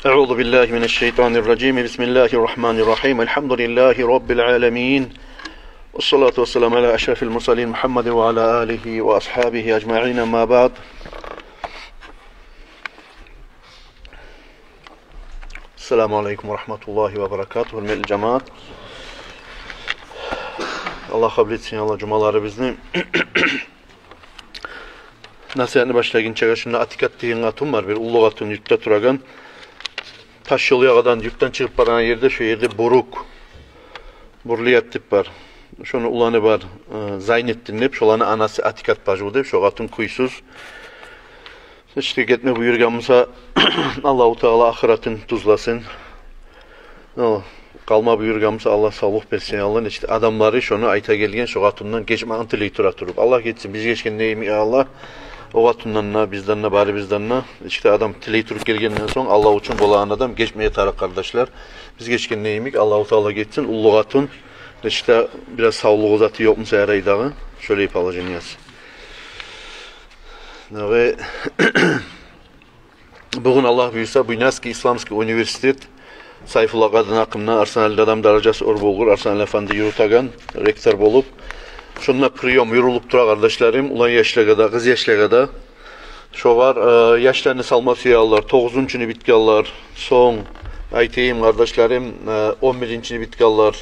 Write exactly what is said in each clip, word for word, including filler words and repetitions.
أعوذ بالله من الشيطان الرجيم. بسم الله الرحمن الرحيم. الحمد لله رب العالمين. والصلاة والسلام على أشرف المرسلين محمد وعلى آله وأصحابه أجمعين. أما بعد. السلام عليكم ورحمة الله وبركاته. Гьюрметли жамаат. Аллагь къабул этсин, Аллагь, жумаларыбызны. Насигьатны башлагъынчагъа, шунда Атикат деген къатын бар, бир уллу къатын, юртда турагъан. Таш ёл ягъадан юртдан чыгъып барагъан ерде, шо ерде Бурук, Бурлият деп бар. Шону уланы бар, э, Зайнетдин деп, шоланы анасы Атикат бажу деп, шо къатын кюйсюз. Ишде гетме буюргъан буса, Аллагьу Таала ахыратын тюзлесин. О, къалма буюргъан буса, Аллагь савлукъ берсин, Аллагь. Ишде адамлары шону айта гелген, шо къатындан гечмагъын тилей тура туруп. Аллагь гечсин, биз гечгенде йимик, Аллагь, о къатындан да, бизден де, барыбыздан да. Ишде адам тилей туруп гелгенден сонг, Аллагь учун болагъан адам гечмеге тарыкъ, къардашлар. Биз гечгенде йимик, Аллагьу Таала гечсин, уллу къатын. Ишде бираз савлугъу заты ёкъ буса ярай дагъы, шолай положениясы. Дагъы бугюн, Аллагь буюрса, Буйнакский исламский университет, Сайфулла Къадини гьакъында, Арсаналиде адам даражасы оьр болгъур, Арсаналиде фанды юрютеген, ректор болуп. Шонда приём юрюлюп тура, къардашларым, улан яшлагъа да, къыз яшлагъа да. Шогъар, э, яшланы салма сюелер, тогъузунчуну битгенлер, сонг, айтайым, къардашларым, э, он биринчини битгенлер,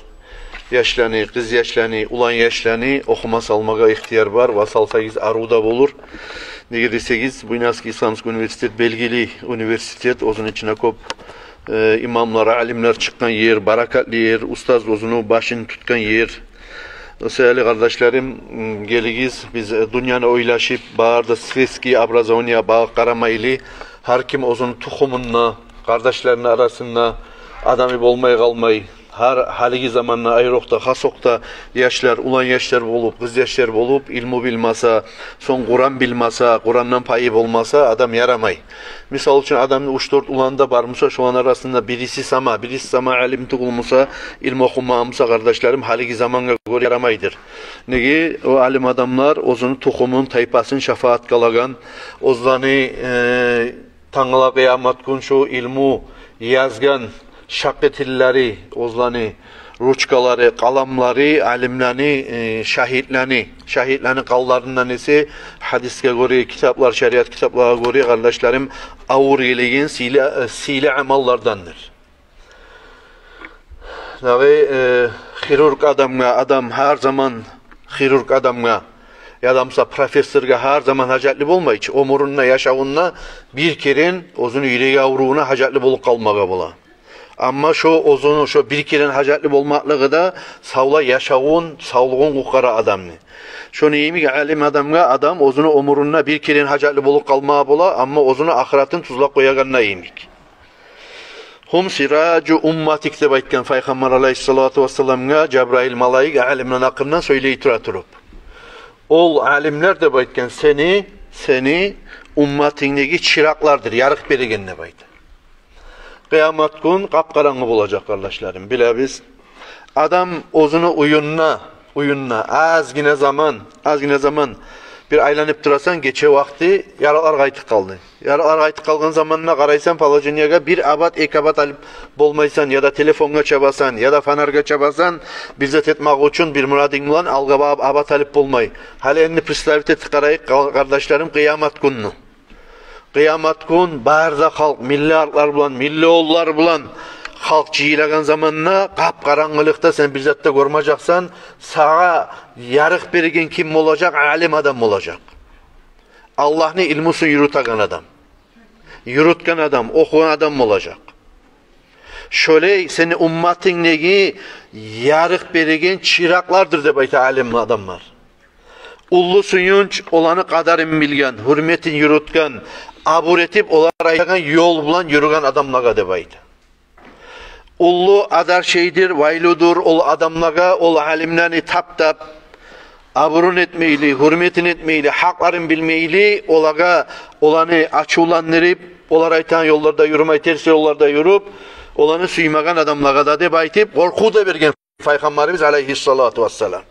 яшланы, къыз яшланы, улан яшланы охума салмагъа ихтияр бар, ва салсагъыз, арив де болур. Неге десегиз, Буйнакский исламский университет белгили университет, оьзюню ичине кёп, э, имамлар, алимлер чыкъгъан ер, баракатлы ер, устаз оьзюню башын тутгъан ер. О саялы, къардашларым, м, гелигиз, биз, э, дюньяны ойлашып, бары да светский образование багъып къарамайлы, гьар ким оьзюню тухумунда, къардашларыны арасында адамы болмай къалмай, гьар, гьалиги заманда айрокъда, хасокъда яшлар, улан яшлар болуп, къыз яшлар болуп, илму билмесе, сонг Къуран билмесе, Къурандан пайы болмаса, адам ярамай. Мисал учун, адамны уьч-дёрт уланы да бар буса, шоланы арасында бириси сама, бириси сама алим тюгюл буса, илму охумагъан буса, къардашларым, гьалиги замангъа гёре ярамайдыр. Неге, о алим адамлар оьзюню тухумун, тайпасын шафаатгъа алагъан, оьзлени, э, тангала къыямат гюн шо илму язгъан шакъы тиллери, оьзлени ручкалары, къаламлары, алимлени, э, шагьитлени, шагьитлени къанларындан эсе, гьадисге гёре, китаплар, шариат китаплагъа гёре, къардашларым, авур гелеген сыйлы, э, сыйлы амаллардандыр. Дагъы, э, хирург адамгъа, адам гьар заман хирург адамгъа, яда буса профессоргъа гьар заман гьажатлы болмай чы. Оьмюрюнде, яшавунда бир керен оьзюню юрек аврувуна гьажатлы болуп къалмагъа бола. Амма шо оьзюню шо бир керен гьажатлы болмакълыгъы да савлай яшавун, савлугъун къутгъара адамны. Шону йимик алим адамгъа адам оьзюню оьмюрюнде бир керен гьажатлы болуп къалмагъа бола, амма оьзюню ахыратын тюзлеп къоягъанда йимик. «Гьум сиражу умматик», — деп айтгъан Пайхаммар алайгьиссалату вассаламгъа Жабраил малайик алимлени гьакъындан сёйлей тура туруп. «Ол алимлер, — деп айтгъан, — сени, сени умматынгдагъы чыракълардыр, ярыкъ береген», — деп айта. Къыямат гюн къап-къарангы болажакъ, къардашларым, билебиз. Адам оьзюню уьюнде, уьюнде азгъына заман, азгъына заман бир айланып турасан, гече вакъти ярыкълар къайтып къалды. Ярыкълар къайтып къалгъан заманда къарайсан, положениеге бир абат, эки абат алып болмайсан, яда телефонгъа чабасан, яда фонарьгъа чабасан, бир зат этмек учун бир мурадынг булан алгъа багъып абат алып болмай. Гьали энди представить этип къарайыкъ, къар-, къардашларым, къыямат гюнню. Къыямат гюн бары да халкъ миллиардлар булан, миллионлар булан халкъ жыйылагъан заманда, къап-къарангылыкъда сен бир зат да гёрмежексен, сагъа ярыкъ берген ким болажакъ? Алим адам болажакъ. Аллагьны илмусун юрютеген адам, юрютген адам, охугъан адам болажакъ. Шолай сени умматынгдагъы ярыкъ береген чыракълардыр, деп айта алим адамлар. Уллу сююнч оланы къадарын билген, гьюрметин юрютген, абур этип, олар айтагъан ёл булан юрюген адамлагъа, деп айта. Уллу адар шейдир, вайлудур ол адамлагъа, ол алимлени таптап, абурун этмейли, гьюрметин этмейли, гьакъларын билмейли, олагъа, оланы ачувландырып, олар айтагъан ёлларда юрюмей, терс ёлларда юрюп, оланы сюймеген адамлагъа да, деп айтып, къоркъув да берген Пайхаммарыбыз алайгьиссалату вассалам.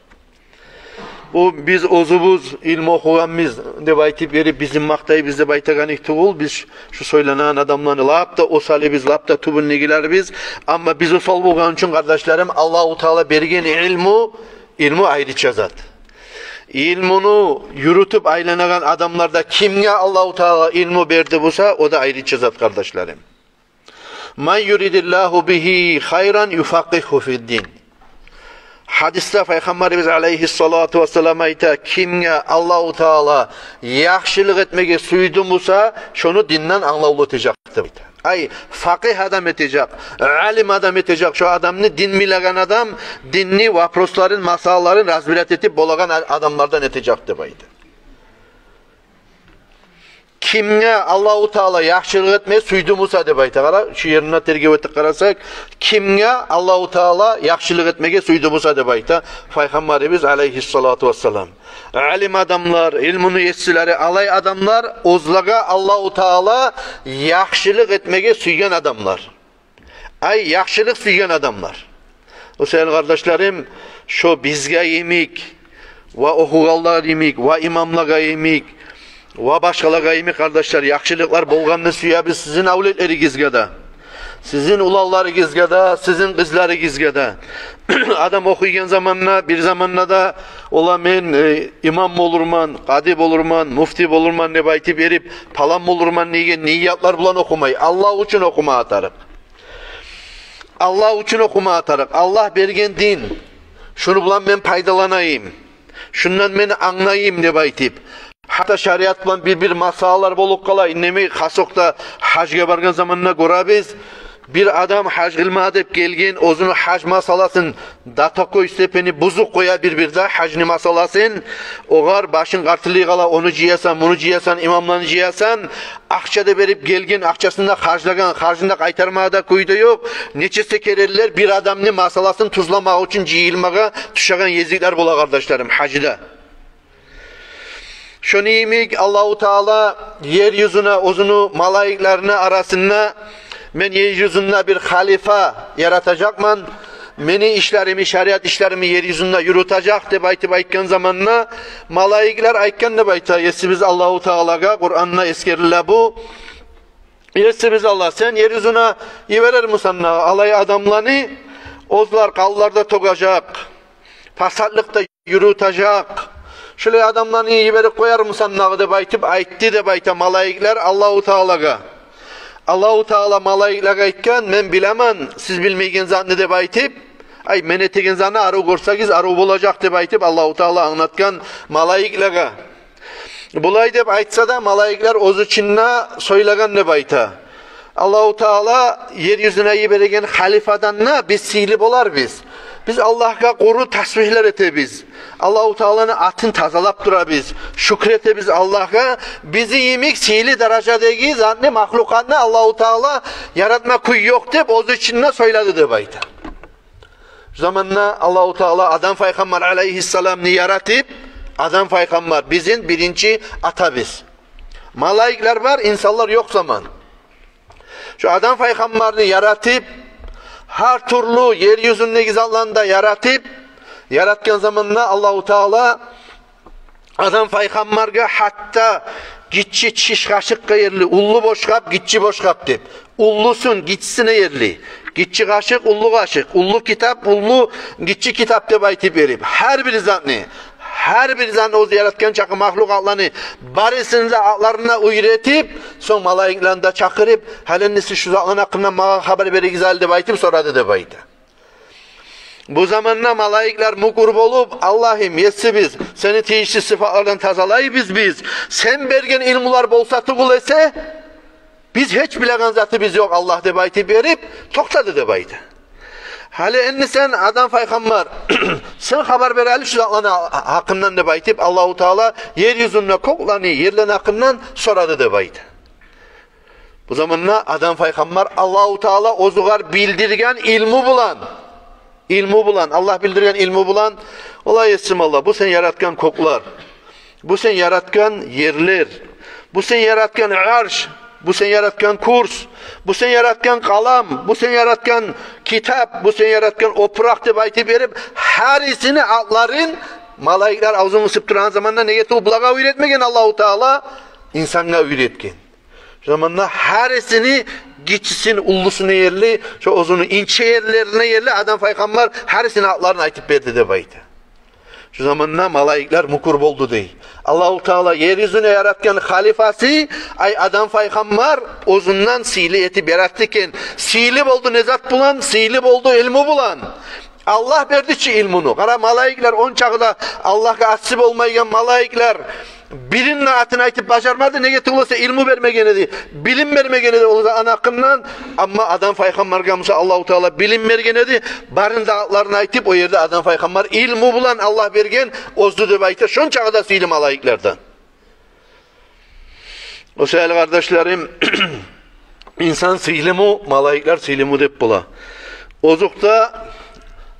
Бу биз оьзюбюз илму охугъанбыз деп айтып берип, бизин макътайбыз деп айтагъан иш тюгюл. Биз шу сёйленеген адамланы лап да осалыбыз, лап да тюбюндегилербиз. Амма биз осал болгъан учун, къардашларым, Аллагьу Таала берген илму, илму айрыча зат. Илмуну юрютюп айланагъан адамларда кимге Аллагьу Таала илму берди буса, о да айрыча зат, къардашларым. «Ман юридиллагьу бигьи хайран юфакъкъигьгьу фиддин». Гьадисде Пайхаммарыбыз алайгьиссалату вассалам айта: «Кимге Аллагьу Таала яхшылыкъ этмеге сюйдю буса, шону динден англавлу этежек», — деп айта. Ай, факъигь адам этежек, алим адам этежек, шо адамны дин билеген адам, динни вопросларын, масъалаларын разбирать этип болагъан адамлардан этежек деп айта. «Кимге Аллагьу Таала яхшылыкъ этме сюйдю буса», — деп айта. Къара, шу ерине тергев этип къарасакъ, «Кимге Аллагьу Таала яхшылыкъ этмеге сюйдю буса», — деп айта Пайхаммарыбыз алайгьиссалату вассалам. Алим адамлар, илмуну еслери, алай адамлар, оьзлеге Аллагьу Таала яхшылыкъ этмеге сюйген адамлар. Ай, яхшылыкъ сюйген адамлар. О саялы, къардашларым, шо бизге йимик, ва охугъанлагъа йимик, ва имамлагъа йимик, ва башгъалагъа йимик, къардашлар, яхшылыкълар болгъанны сюебиз сизин авлетлеригизге де, сизин уланларыгъызгъа да, сизин къызларыгъызгъа да. Адам охуйгъан заманда, бир заманда да, ола мен, э, имам болурман, къади болурман, муфти болурман деп айтып берип, палан болурман деген ниятлар булан охумай, Аллагь учун охума тарыкъ. Аллагь учун охума тарыкъ. Аллагь берген дин. Шуну булан мен пайдаланайым. Шундан мен англайым деп айтып. Гьатта шариат булан бир-бир масъалалар болуп къала. Инг де мугьим, хасокъда гьажгъа баргъан заманда гёребиз. Бир адам гьаж къылма деп гелген, оьзюню гьаж масъаласын до такой степени бузуп къоя бир-бирде гьажны масъаласын. Огъар башын къартыллай къала, ону жыясан, муну жыясан, имамланы жыясан, акъча да берип гелген, акъчасын да харжлагъан, харжын да къайтармагъа да кюй де ёкъ. Нече секерелер бир адамны масъаласын тюзлемек учун жыйылмагъа тюшеген гезиклер бола, къардашларым, гьажда. Шону йимик Аллагьу Таала ер юзюне оьзюню малайиклерини арасында: «Мен ер юзюнде бир халифа яратажакъман, мени ишлеримни, шариат ишлеримни ер юзюнде юрютежек», — деп айтып айтгъан заманда, малайиклер айтгъан деп айта Есибиз Аллагьу Таалагъа, Къуранда эсгериле бу: «Есибиз Аллагь, сен ер юзюне йиберермисен дагъы алай адамланы, оьзлер къанлар да тёгежек, пасатлыкъ да юрютежек, шолай адамланы йиберип къоярмысан дагъы?» — деп айтып айтды деп айта малайиклер Аллагьу Таалагъа. Аллагьу Таала малайиклеге айтгъан: «Мен билемен сиз билмейген затны», — деп айтып, ай, мен этеген затны арив гёрсегиз, арив болажакъ деп айтып, Аллагьу Таала англатгъан малайиклеге. Булай деп айтса да, малайиклер оьз ичинде сёйлеген деп айта: «Аллагьу Таала ер юзюне йибереген халифадан да биз сыйлы боларбыз. Биз Аллагьгъа къуру тасбигьлер этебиз. Аллагьу Тааланы атын тазалап турабыз. Шюкюр этебиз Аллагьгъа. Бизин йимик сыйлы даражадагъы затны, махлукъатны Аллагьу Таала яратма кюй ёкъ», — деп оьз ичинде сёйледи деп айта. Шу заманда Аллагьу Таала Адам пайхаммар алайгьиссаламны яратып, Адам пайхаммар бизин биринчи атабыз. Малайиклер бар, инсанлар ёкъ заман. Шу Адам пайхаммарны яратып, гьар тюрлю ер юзюндеги затланы да яратып, яратгъан заманда Аллагьу Таала Адам пайхаммаргъа гьатта гиччи тиш къашыкъгъа ерли, уллу бошгъап, гиччи бошгъап деп, уллусун гиччисине ерли, гиччи къашыкъ, уллу къашыкъ, уллу китап, уллу, гиччи китап деп айтып берип, гьар бир затны, гьар бир затны, оьзю яратгъан чакъы махлукъатланы барысыны да атларын да уьйретип, сонг малайиклени де чакъырып: «Гьали энни сиз шу затланы гьакъындан магъа хабар беригиз гьали», — деп айтып сорады деп айта. Бу заманда малайиклер мюкюр болуп: «Аллагьым, Есибиз, сени тийишли сыфатлардан тазалайбыз биз. Сен берген илмулар болса тюгюл эсе, биз гьеч билеген затыбыз ёкъ, Аллагь», — деп айтып берип токътады деп айта. «Гьали энни сен, Адам пайхаммар, сен хабар бер гьали шу затланы гьакъындан», — деп айтып, Аллагьу Таала ер юзюнде кёклени, ерлени гьакъындан сорады деп айта. Бу заманда Адам пайхаммар Аллагьу Таала оьзюгер билдирген илму булан, илму булан, Аллагь билдирген илму булан: «Олай, Есим Аллагь, бу сен яратгъан кёклер, бу сен яратгъан ерлер, бу сен яратгъан арш, бу сен яратгъан курс, бу сен яратгъан къалам, бу сен яратгъан китап, бу сен яратгъан опуракъ», — деп айтып берип, гьарисини атларын Малайиклер авзун къысып турагъан заманда, неге тюгюл, булагъа уьйретмеген Аллагьу Таала, инсангъа уьйретген. Шо заманда гьарисини, гиччисин, уллусуна ерли, шо оьзюню инче ерлерине ерли Адам пайхаммар гьарисини атларын айтып берди деп айта. Шо заманда малайиклер мюкюр болду дей. Аллагьу Таала ер юзюне яратгъан халифасы, ай, Адам пайхаммар оьзюнден сыйлы этип яратды экен. Сыйлы болду не зат булан? Сыйлы болду илму булан. Аллагь берди чи илмуну. Къара, малайиклер ончакъы да Аллагьгъа асси болмайгъан малайиклер бирин де атын айтып бажармады. Неге тюгюл эсе, илму бермеген эди, билим бермеген эди олар да аны гьакъындан. Амма Адам пайхаммаргъа буса Аллагьу Таала билим берген эди. Барын да атларын айтып, о ерде Адам пайхаммар илму булан Аллагь берген оьздю деп айта, шончакъы да сыйлы малайиклерден. О саялы, къардашларым, инсан сыйлымы, малайиклер сыйлымы деп бола. Озокъда,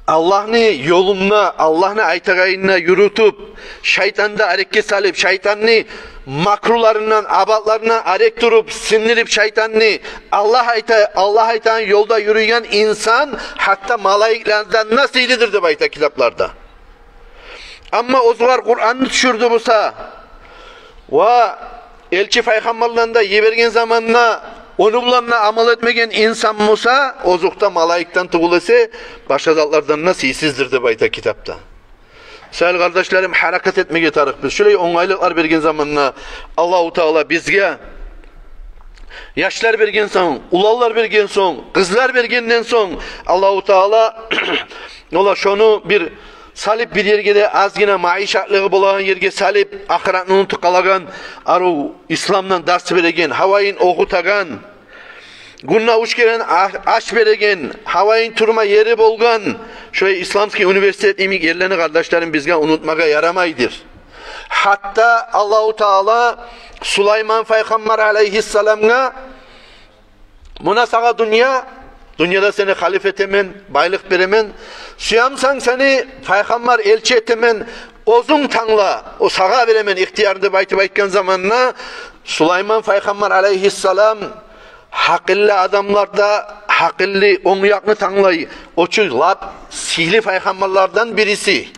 Аллагьны ёлунда, Аллагьны айтагъанын юрютюп, шайтанны да арекге салып, шайтанны макруларындан, абатларындан арек туруп, сындырып шайтанны, Аллагь айта, Аллагь айтагъан ёлда юрюйген инсан гьатта малайиклерден де сыйлыдыр деп айта китапларда. Амма оьзюгер Къуранны тюшюрдю буса, ва элчи пайхаммарланы да йиберген заманда ону булан да амал этмеген инсан буса, озокъда, малайикден тюгюл эсе, башгъа затлардан да сыйсыздыр деп айта китапда. Саялы, къардашларым, гьаракат этмеге тарыкъбыз. Шулай онгайлыкълар берген заманда Аллагьу Таала бизге, яшлар берген сонг, уланлар берген сонг, къызлар бергенден сонг, Аллагьу Таала, олар шону бир салып, бир ерге де, азгъына маишатлыгъы болагъан ерге салып, ахыратны унутуп къалагъан, арив исламдан дарс береген, гьавайын охутагъан, гюнде уьч керен а-, аш береген, гьавайын турма ери болгъан шулай исламский университет йимик ерлени, къардашларым, бизге унутмагъа ярамайдыр. Гьатта Аллагьу Таала Сулайман пайхаммар алайгьиссаламгъа: «Муна сагъа дюнья, дюньяда сени халиф этемен, байлыкъ беремен. Сюемсенг, сени пайхаммар, элчи этемен, оьзюнг тангла, о сагъа беремен ихтиярны», – деп айтып айтгъан заманда, Сулайман пайхаммар алайгьиссалам гьакъыллы адамларда гьакъыллы, онг якъны танглай, о чу лап сыйлы пайхаммарлардан бириси.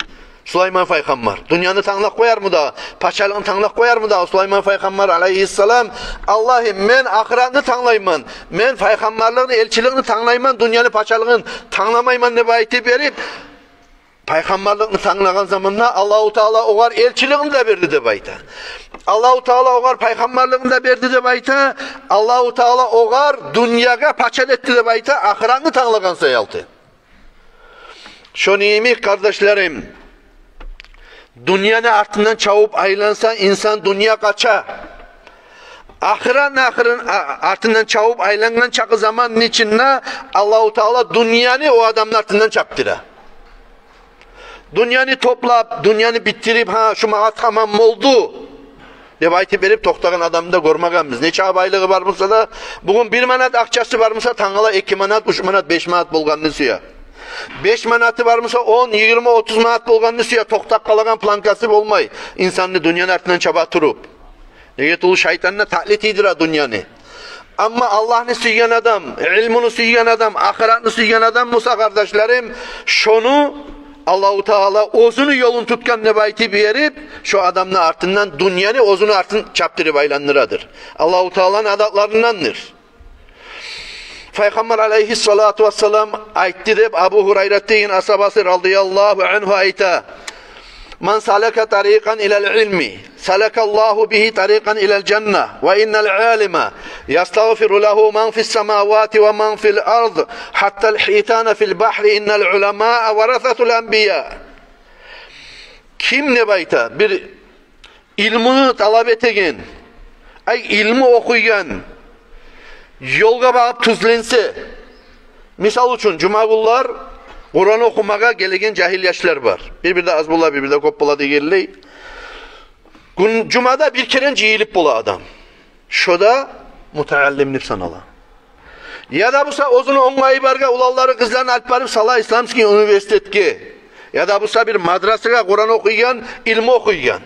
Сулайман пайхаммар дюньяны танглап къоярмы дагъы, пачалыкъны танглап къоярмы дагъы? Сулайман пайхаммар алайгьиссалам: «Аллагьым, мен ахыратны танглайман, мен пайхаммарлыкъны, элчиликни танглайман, дюньяны пачалыгъын тангламайман», – деп айтып берип, пайхаммарлыкъны танглагъан заманда Аллагьу Таала огъар элчиликни де берди деп айта. Аллагьу Таала огъар пайхаммарлыкъны да берди деп айта. Аллагьу Таала огъар дюньягъа пача этди деп айта, ахыратны танглагъан саялы. Шону йимик, къардашларым, дюньяны артындан чабып айланса инсан, дюнья къача. Ахыратны ахырын-, а-, артындан чабып айлангъан чакъы заманны ичинде Аллагьу Таала дюньяны о адамны артындан чапдыра. Дюньяны топлап, дюньяны битдирип, «Гьа, шу магъа тамам болду», – деп айтып берип токътагъан адамны да гёрмегенбиз. Нече байлыгъы бар буса да, бугюн бир манат акъчасы бар буса, тангала эки манат, уьч манат, беш манат болгъанны сюе. Беш манаты бар буса, он, йигирма, отуз манат болгъанны сюе, токътап къалагъан планкасы болмай инсанны дюньяны артындан чаба туруп. Неге тюгюл, шайтан да такълит этдире дюньяны. Амма Аллагьны сюйген адам, илмуну сюйген адам, ахыратны сюйген адам буса, къардашларым, шону Аллагьу Таала оьзюню ёлун тутгъан деп айтып берип, шо адамны артындан дюньяны оьзюню артын чапдырып айландырадыр. Аллагьу Тааланы адатларындандыр. Пайхаммар алайгьиссалату вассалам айтды деп Абу Гьурайрат деген асгьабасы радияллагьу ангьу айта: «Ман салака тарикъан илал илми, салакаллагьу бигьи тарикъан илал жанна, ва иннал алима ястагъфиру лагьу ман фис самавати ва ман фил ард, гьаттал гьитана фил багьри, иннал уламаа варасатул анбия». Ким, деп айта, бир илмуну талап этеген, ай, илму охуйгъан ёлгъа багъып тюзленсе, мисал учун, жумагюнлер Къуран охумагъа гелеген жагьил яшлар бар. Бир-бирде аз бола, бир-бирде кёп бола дегенлей. Гюн, жумада бир керен жыйылып бола адам. Шо да мутааллим деп санала. Яда буса оьзюню онгайы баргъа уланлары, къызларын алып барып сала исламский университетге, яда буса бир мадрасагъа Къуран охуйгъан, илму охуйгъан.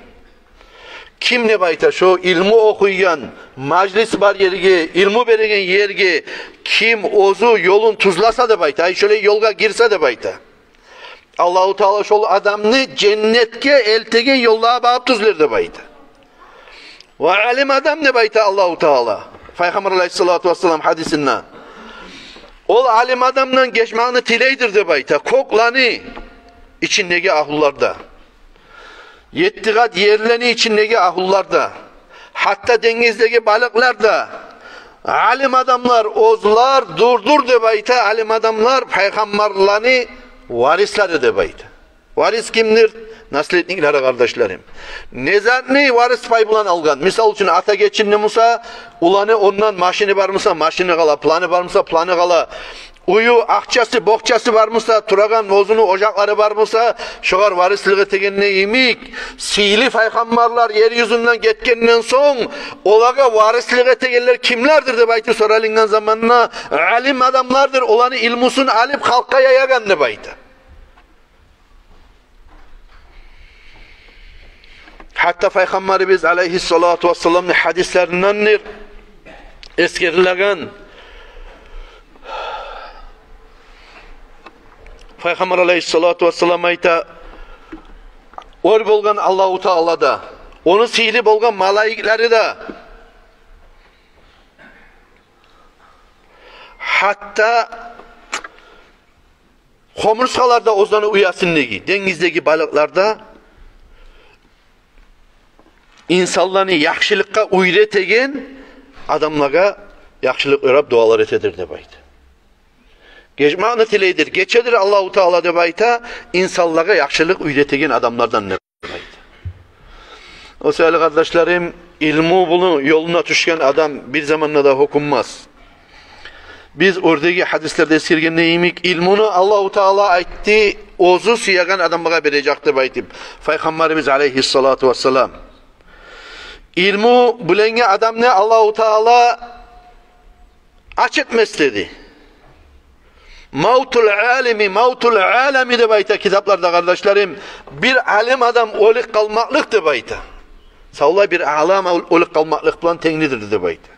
Ким, деп айта, шо илму охуйгъан, мажлис бар ерге, илму береген ерге ким оьзю ёлун тюзлесе, деп айта, ай, шолай ёлгъа гирсе, деп айта, Аллагьу Таала шол адамны женнетге элтеген ёллагъа багъып тюзлер деп айта. Ва алим адам деп айта Аллагьу Таала. Пайхаммар алайгьиссалату вассалам гьадисинде. Ол алим адамдан гечмекни тилейдир деп айта. Кёклени ичиндеги агьлулар да, етти къат ерлени ичиндеги агьлулар да, гьатта денгиздеги балыкълар да. Алим адамлар оьзлер дурдур деп айта, алим адамлар пайхаммарланы варислери деп айта. Варис кимдир? Наследниклери, къардашларым. Не затны варис пай булан алгъан? Мисал учун, ата гечинди буса, уланы ондан машини бар буса, машини къала, планы бар буса, планы къала. Уьюю, акъчасы, бокъчасы бар буса, турагъан оьзюню ожакълары бар буса, шогъар варислик этегенде йимик, сыйлы пайхаммарлар ер юзюнден гетгенден сонг, олагъа варислик этегенлер кимлердир деп айтып соралынгъан заманда, алим адамлардыр, оланы илмусун алып халкъгъа яягъан деп айта. Гьатта Пайхаммарыбыз алайгьиссалату вассаламны гьадислериндендир эсгерилеген. Пайхаммар алайгьиссалату вассалам айта: «Оьр болгъан Аллагьу Таала да, ону сыйлы болгъан малайиклери де, гьатта хомурсгъалар да, оьзлени уясындагъы денгиздеги балыкълар да инсанланы яхшылыкъгъа уьйретеген адамлагъа яхшылыкъ ёрап дуалар этедир», — деп айта. Гечмекни тилейдир, гечедир Аллагьу Таала деп айта, инсанлагъа яхшылыкъ уьйретеген адамлардан деп айта. О саялы, къардашларым, илму булан ёлуна тюшген адам бир заманда да гьёкюнмес. Биз оьрдеги гьадислерде эсгергенде йимик, илмуну Аллагьу Таала айтды, оьзю сюеген адамлагъа бережек деп айтып, Пайхаммарыбыз алайгьиссалату вассалам. Илму, билеген адамны Аллагьу Таала ач этмес деди. «Мавтул алими мавтул алами» деп айта китапларда, къардашларым. Бир алим адам оьлюп къалмакълыкъ деп айта. Савлай бир алим оьлюп къалмакълыкъ булан тенгдир деп айта.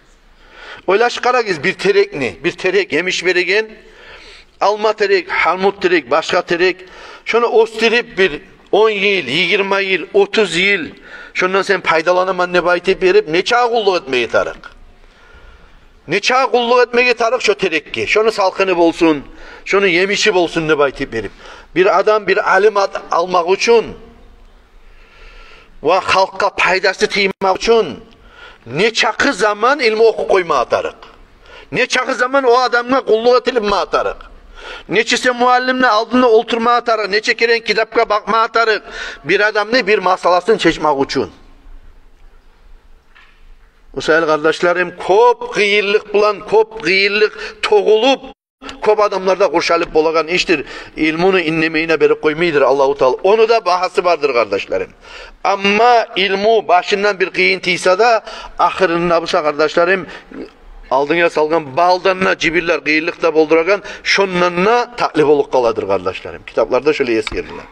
Ойлашып къарагъыз, бир терекни, бир терек, емиш береген, алма терек, гьармут терек, башгъа терек, шону оьсдюрюп бир он йыл, йигирма йыл, отуз йыл, шондан сен пайдаланаман деп айтып берип, нечакъы къуллукъ этмеге тарыкъ? Нечакъы къуллукъ этмеге тарыкъ шо терекге, шону салкъыны болсун, шону емиши болсун деп айтып берип. Бир адам бир алим ат-, алмакъ учун ва халкъгъа пайдасы тиймек учун нечакъы заман илму охуп къоймагъа тарыкъ? Нечакъы заман о адамгъа къуллукъ этилинмеге тарыкъ? Нечесе муаллимни алдында олтурмагъа тарыкъ? Нече керен китапгъа бакъмагъа тарыкъ бир адамны бир масъаласын чечмек учун? О саялы, къардашларым, кёп къыйынлыкъ булан, кёп къыйынлыкъ тёгюлюп, кёп адамлар да къуршалып болагъан ишдир. Илмуну индемейине берип къоймайдыр Аллагьу Таала. Ону да багьасы бардыр, къардашларым. Амма илму башындан бир къыйын тийсе де, ахырында буса, къардашларым, алдынга салгъан балдан да жибинлер, къыйынлыкъ да болдурагъан, шондан да татли болуп къаладыр, къардашларым. Китапларда шолай эсгериле.